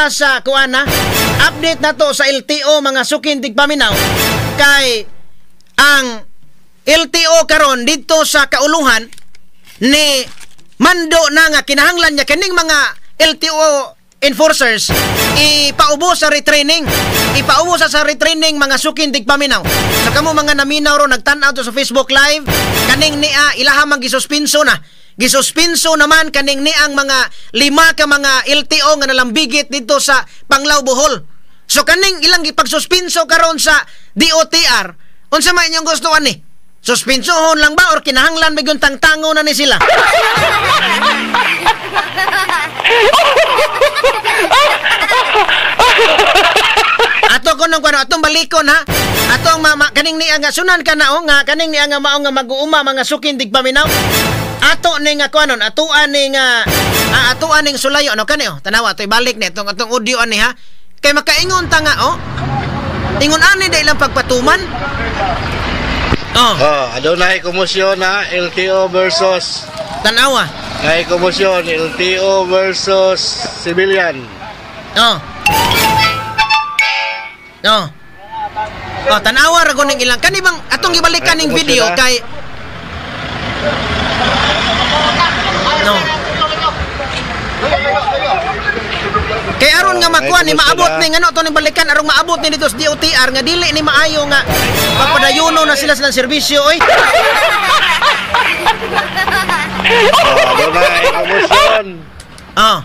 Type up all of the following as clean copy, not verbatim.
ta sa kuan ha. Update na to sa LTO, mga suking tigpaminaw, kay ang LTO karon didto sa kauluhan ni mando na nga kinahanglan niya kining mga LTO enforcers ipaubos sa retraining. Ipaubos sa retraining, mga suking tigpaminaw. So kamo mga naminaw ro, nagtan-aw to sa Facebook Live, kaning niya ilaha man gisuspinso na. Gisuspinso naman kaning niang mga lima ka mga LTO nga nalambigit dito sa Panglao, Bohol. So kaning ilang gipagsuspinso karon sa DOTR, unsa man inyong gusto ani? Suspinsohon lang ba or kinahanglan may tangtango na ni sila? Ato ko nung kuno, atong balikon ha. Atong mama kaning niya nga sunan ka na o nga kaning niya nga mao nga mag-uuma, mga suking tigpaminaw. Ato ni nga kuanon, atuan ni nga atuan ning sulayo ano kani oh. Tanawa toy balik ni atong atong audio ani ha. Kay makaingon ta nga oh. Ingon ani dai lang pagpatuman. Oh. Oh, adunay komosyon na LTO versus Tanawa. Nay komosyon LTO versus civilian. Oh. Oh. Oh, tanawa ra ning ilang kani bang atong gibalikan ning video kay no. Kay aron nga makuha ni maabot ni ngano to ning balikan aron maabot ni dito sa DOTR nga dili ni maayo nga pagpadayuno na sila silang serbisyo oy. Adunay komosyon. Ah.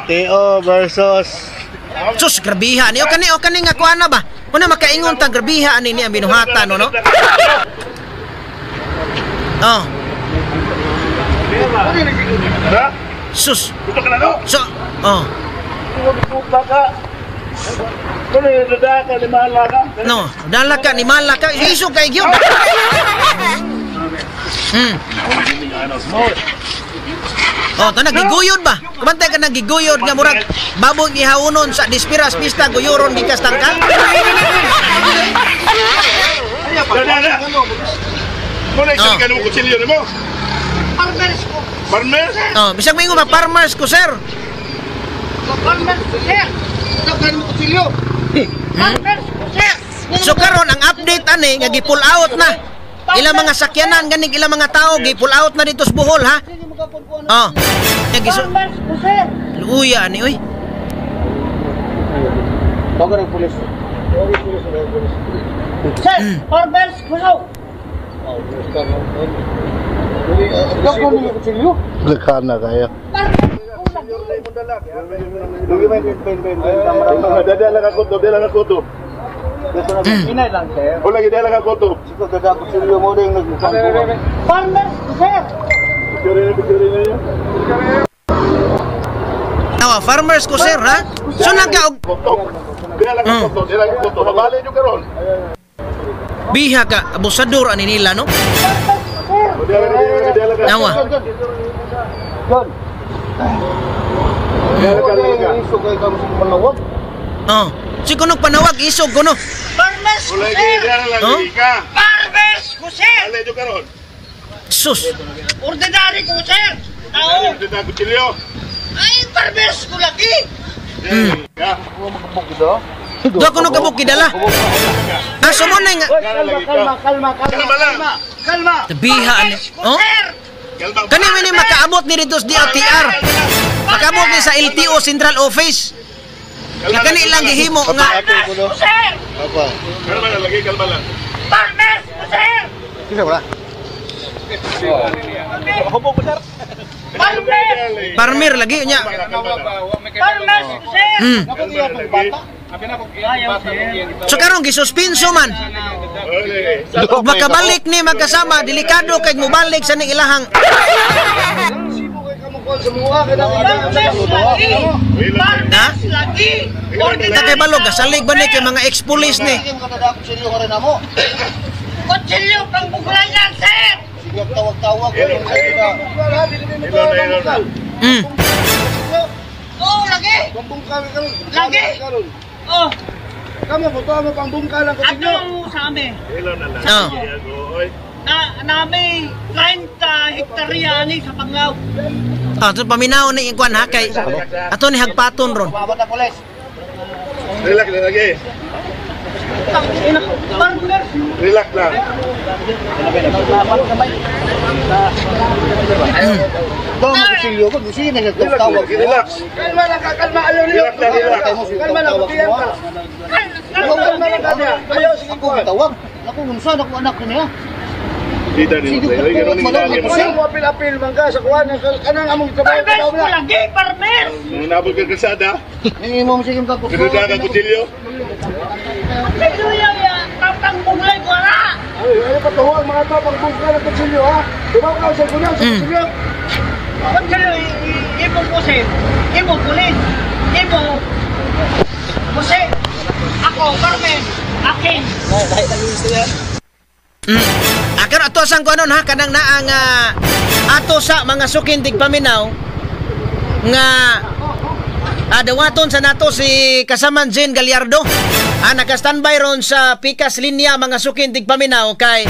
LTO versus Sus, grabiha ni o kani nga kuha na ba? Una makaingon ta grabiha ani ni ang binuhatan no, no? Oh. Sus. So, oh. No, dala ka ni malaka iso kay gyud. Oh, to nagiguyod ba? Kumantay ka nagiguyod nga murag babong ihaunon sa dispiras pista guyuron gikas tangkal. Farmers ko. Farmers? Oh, bisag moingon ba farmers ko, sir? Farmers ko, sir. Farmers ko, sir. So karon ang update ani nga gi-pull out na. Ilang mga sakyanan ganing ilang mga tao gi-pull out na dito sa Bohol ha. Oh. Farmers ko, sir. Luya ani oy. Bago ng pulis. Sir, farmers ko. Lekana kaya. Dala ka kutob, dala ka kutob. Wala gid dala ka kutob. Farmers ko, sir. Tawa farmers ko, sir ha. So nagka og dala ka kutob, dala ka kutob. Mabali nyo karon. Biha ka abusador ani nila no. Nawa. Oh, si kuno panawag isog kuno. Farmers ko, sir. Farmers ko, sir. Sus. Ordinary ko, sir. Tao. Ay, farmers ko lagi. Doon kuno kabuk gidala. Ah, so mo na nga. Kalma, kalma, kalma. Kalma. Biha ani. Oh? Kani ni makaabot ni dito sa DOTR. Makaabot ni sa LTO Central Office. Nga kani ilang gihimo nga. Sir. Kalma lang lagi, kalma lang. Farmers ko, sir. Kisa wala. Farmers. Farmer lagi nya. Farmers ko, sir. So karon gisuspinso man. Ug makabalik ni magkasama, delikado kay mobalik sa ning ilahang. Farmers lagi. Ta kay balog salig ba ni kay mga ex-police ni. Kutsilyo pang buglayan, sir. Sige, tawag-tawag. Oh, lagi. Lagi. Oh. Kamo mo to mo pang bungkal ang kutsilyo. Ato sa amin. Oh. Na nami 30 hektarya ani sa Panglao. Ah, to paminaw ni ikuan ha kay ato ni hagpaton ron. Mabot na pulis. Relax lang lagi. Relax lang. Tawag, relax. Kalma lang ka, kalma. Ayaw niyo. Relax lang, relax. Kalma lang, tiyan ka. Kalma lang ka niya. Ayaw, sige ko. Tawag. Ako, unsa na ko anak niya. Dita ni mo. Ay, ganun ang ginagawa mo. Wala mo apil-apil man ka sa kuwan. Kanang among trabaho. Parmers ko lagi, parmers! Nung nabot ka kalsada, Ni mo sige ka ko. pinunta ka kutsilyo. Piluya ya, tapang buglay ko na! Ay, ayaw pa tuho ang mga tao pang bungka ng kutsilyo, ha? Tumaw ka sa kunan sa kutsilyo. Kutsilyo, imong pusit, imong kulit, imong pusit. Ako, parmers, akin. Karon ato sang kuanon ha, kanang naang ato sa mga sukin tigpaminaw nga dawaton sa nato si kasaman Jane Gallardo. Naka-standby ron sa Pikas Linya mga sukin tigpaminaw kay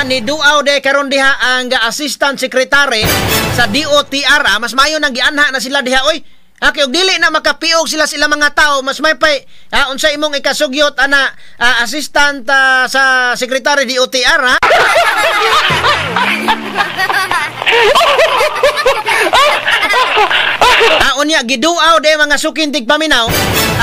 ni duaw de karon diha ang assistant secretary sa DOTR. Mas mayo nang gianha na sila diha oy. Kay og dili na makapiog sila sila mga tao, mas may pay unsa imong ikasugyot ana assistant sa secretary DOTR ha. Unya giduaw de mga sukin tigpaminaw.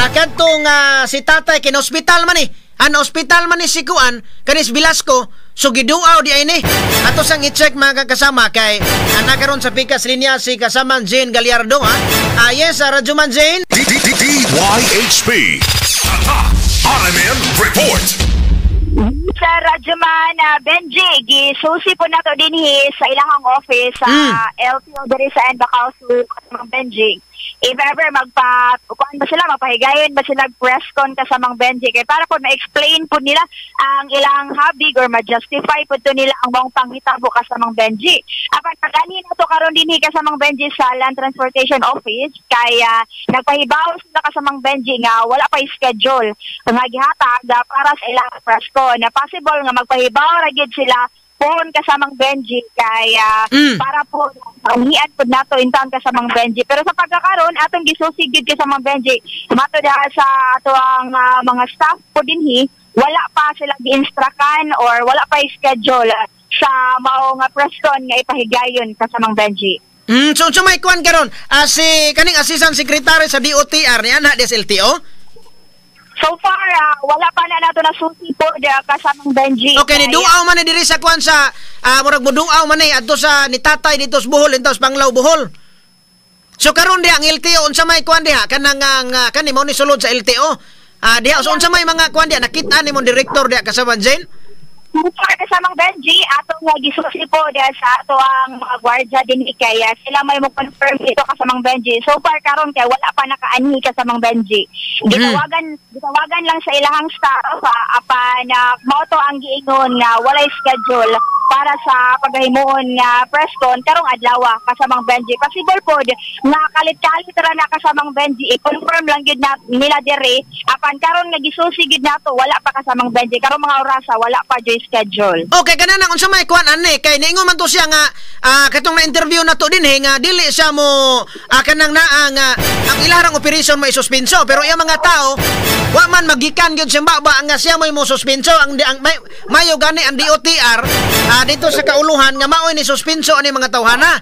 Kadtong si tatay kinospital man ni. An ospital man ni si Kuan kanis Velasco, so giduaw di ay ni. Ato sang i-check mga kasama kay ana karon sa Pikas Linya si kasaman Jane Gallardo ha. Yes, Radyoman Jane. DYHP. RMN Report. Sa Radyoman Benji, gisusi po nato dinhi sa ilahang office sa LTO diri sa Bacau kasamang Benji. If ever magpa kuan ba sila, magpahigayon ba sila press con kasamang Benji kay para po ma-explain po nila ang ilang habig or ma-justify po to nila ang maong panghitabo kasamang Benji. Apan pag-anhi nato karon dinhi kasamang Benji sa Land Transportation Office kay nagpahibaw sila kasamang Benji nga wala pa schedule nga gihatag para sa ilang press con na possible nga magpahibaw ra gyud sila phone kasamang Benji kay para po amian po nato intaon kasamang Benji. Pero sa pagkakaroon atong gisusi gyud kasamang Benji mato diha sa ato ang mga staff po dinhi wala pa sila gi-instructan or wala pa schedule sa mao nga press con nga ipahigayon kasamang Benji. So may kuan karon si kaning assistant secretary sa DOTR ni ana des LTO? So far, wala pa na nato nasusi po kasamang Benji. Okay, ni duaw man ni diri sa kuan sa murag moduaw man ni adto sa ni tatay dito sa Bohol, dito sa Panglao Bohol. So karon diha ang LTO unsa may kuan diha kanang kani mao ni sulod sa LTO. Diha so unsa may mga kuan diha nakita nimo director diha kasaman Jane? So far kasamang Benji, atong gisusi po diha sa ato ang mga gwardiya din kaya sila may mo confirm ito kasamang Benji. So far karon kay wala pa nakaanhi kasamang Benji. Gitawagan lang sa ilahang staff apan mao to ang giingon nga walay schedule para sa paghimuon nga press con karong adlaw kasamang Benji. Possible pod nga kalit-kalit ra na kasamang Benji, i-confirm lang gyud na nila diri apan karon nga gisusi gyud nato wala pa kasamang Benji. Karong mga orasa wala pa joy schedule. Okay, kanang unsa may kuan ani kay niingon man to siya nga katong na interview nato dinhi nga dili siya mo kanang naa nga ang ilarang operation may suspenso pero iya mga tao wa man magikan gyud siya ba nga siya moy mo suspenso ang may, mayo gani ang DOTR dito sa kauluhan nga maoy ni suspenso ani mga tawhana.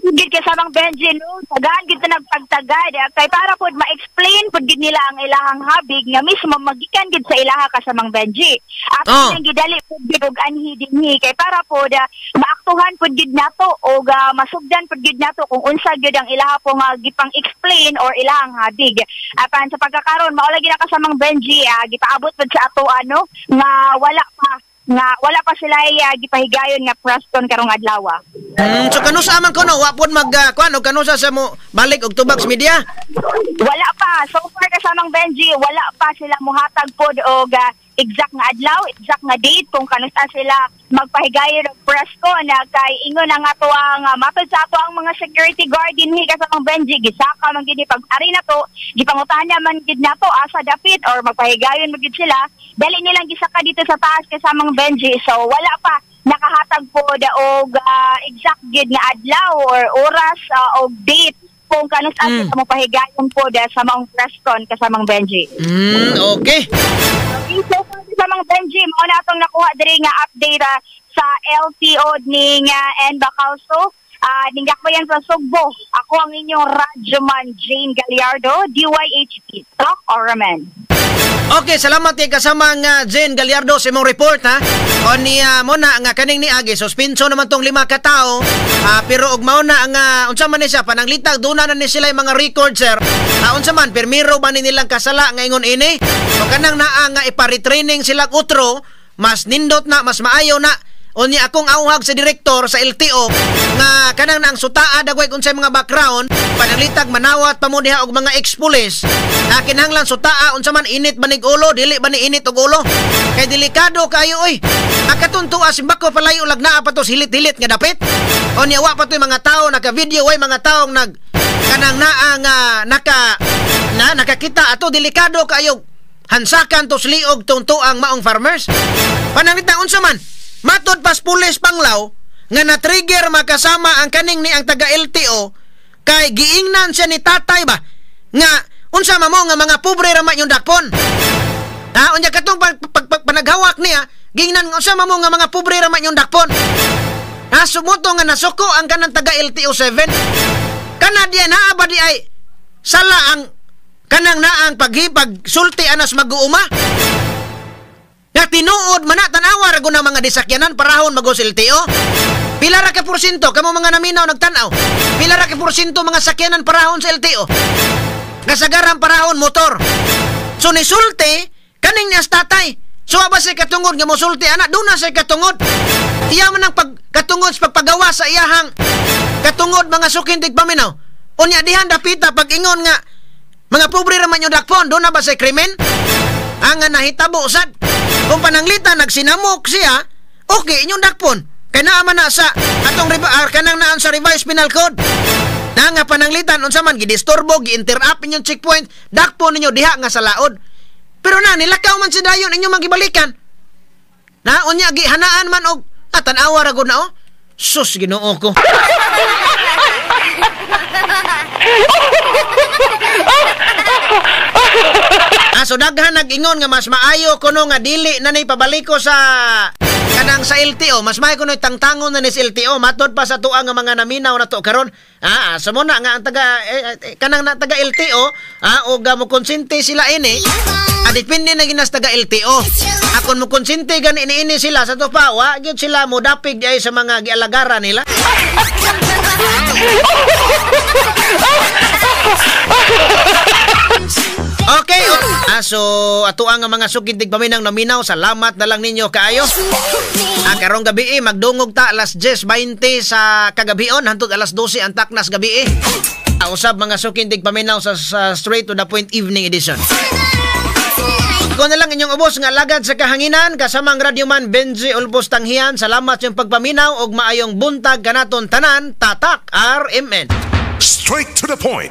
Gid kasamang Benji no, tagaan gid nagpagtagad kay para pod ma-explain pod gid nila ang ilahang habig nga mismo magikan gid sa ilaha kasamang Benji. At ang gidali pod gid og anhi dinhi kay para pod maaktuhan pod gid nato og masugdan pod gid nato kung unsa gyud ang ilaha po nga gipang-explain or ilahang habig. Apan sa pagkakaron mao lagi na kasamang Benji gipaabot pod sa ato ano nga wala pa sila gipahigayon nga press con karong adlaw. So kanusa man kuno wa pod mag kuan og kanusa sa mo balik og tubag sa media? Wala pa. So far kasamang Benji, wala pa sila muhatag pod og exact nga adlaw, exact nga date kung kanusa sila magpahigayon og press con kay ingon ang ato ang matod sa ato ang mga security guard dinhi kasamang Benji gisaka man gid pag ari na to gipangutahan man gid nato asa dapit or magpahigayon man gid sila dali nilang gisaka dito sa taas kasamang Benji. So wala pa nakahatag po og exact gid nga adlaw or oras og date kung kanus asa mo pahigayon po sa maong presscon, kasamang Benji. Okay. Okay, so kasamang Benji, mao na atong nakuha diri nga update sa LTO ning N. Bacalso. Ning Dakbayan sa Sugbo. Ako ang inyong radyoman Jane Gallardo, DYHP Talk Oraman. Okay, salamat kay kasama nga Jane Gallardo sa imong report ha. O niya mo na nga kaning ni Agi suspenso naman tong 5 ka tawo. Pero og mao na nga unsa man ni siya pananglitag duna na ni sila yung mga record, sir. Unsa man pirmiro ba ni nilang kasala nga ingon ini? O kanang naa nga ipa-retraining sila utro, mas nindot na, mas maayo na. Unya akong auhag sa direktor sa LTO nga kanang na ang sutaa dagway unsay mga background pananglitag manawat pa mo diha og mga ex-police na kinahanglan sutaa unsa man init banig ulo, dili ba ni init og ulo kay delikado kaayo oy. Akatuntua simbako palayo lag naa pa to hilit-hilit nga dapit. Unya wa pa toy mga tawo naka-video way mga taong nag kanang naa nga nakakita ato delikado kaayo hansakan to liog tong tuang maong farmers. Pananglitag unsa man matod pas pulis Panglaw nga na-trigger makasama ang kaning ni ang taga LTO kay giingnan siya ni tatay ba nga unsa man mo nga mga pobre ra man yung dakpon. Ha, unya katong panaghawak niya giingnan unsa man mo nga mga pobre ra man yung dakpon. Ha, sumuto nga nasuko ang kanang taga LTO 7. Kana diya naa ba di ay sala ang kanang naang paghipag sulti anas mag-uuma. Nga tinuod man na tan-awa ra guna mga disakyanan parahon magos LTO. Pila ra ka porsyento kamo mga naminaw nagtan-aw. Pila ra ka porsyento mga sakyanan parahon sa LTO. Kasagaran parahon motor. So nisulti kaning niya tatay. So aba say katungod nga mosulti ana duna say katungod. Iya man ang pagkatungod sa pagpagawa sa iyahang katungod mga sukin tigpaminaw. Unya dihan dapita pag-ingon nga mga pobre ra man yung dakpon, duna ba say krimen? Ang nahitabo sad. Kung pananglitan nagsinamok siya, okay inyong dakpon. Kay naa man na sa atong kanang naan sa revised penal code. Na nga pananglitan unsa man gidisturbo, gi-interrupt inyong checkpoint, dakpon ninyo diha nga sa laod. Pero na nilakaw man si dayon inyong magibalikan. Na unya gihanaan man og tan-awa ra gud na oh. Sus Ginoo ko. So daghan nag-ingon nga mas maayo kuno nga dili na ni pabaliko sa kanang sa LTO, mas maayo kuno tangtangon na ni sa LTO matod pa sa tuang nga mga naminaw na to karon. Sa muna nga ang taga kanang na taga LTO og mo konsente sila ini. Depende na ginas taga LTO. Akon mo konsente gani ini sila sa to pa wa gyud sila mo dapig ay sa mga gialagaran nila. Okay, so ato ang mga sukintig paminang naminaw, salamat na lang ninyo kaayo. Karong gabi magdungog ta alas 10:20 sa kagabion hantod alas 12 ang taknas gabi. Usab mga sukintig paminaw sa Straight to the Point Evening Edition. Ako na lang inyong ubos nga alagad sa kahanginan kasama ang radyoman Benji Ulbos Tanghian. Salamat sa inyong pagpaminaw og maayong buntag kanaton tanan. Tatak RMN. Straight to the point.